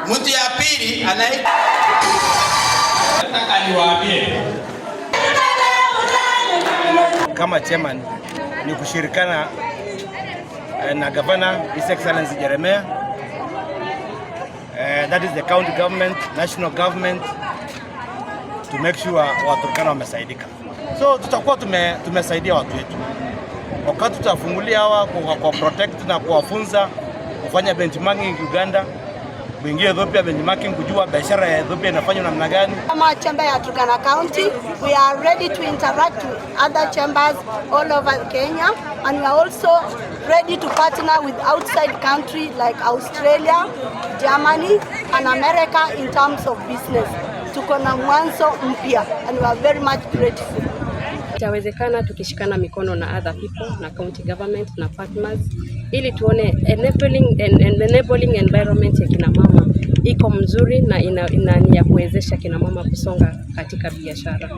Mtu ya pili anaitwa Nataka niwaambie Kama chairman ni kushirikiana na Governor His Excellency Jeremiah, that is the county government, national government, to make sure Waturkana wamesaidika. So tutakuwa tumesaidia watu wetu wakati tutafungulia hawa kwa protect na kuwafunza kufanya benchmarking Uganda, kuingia Ethiopia benchmarking, kujua biashara ya Ethiopia inafanywa namna gani. Kama chamber ya Turkana County, we are ready to interact with other chambers all over Kenya, and we are also ready to partner with outside country like Australia, Germany and America in terms of business. Tuko na mwanzo mpya and we are very much grateful. Itawezekana tukishikana mikono na other people na county government na partners ili tuone enabling environment ya kina mama iko mzuri na ina ni ya kuwezesha kina mama kusonga katika biashara.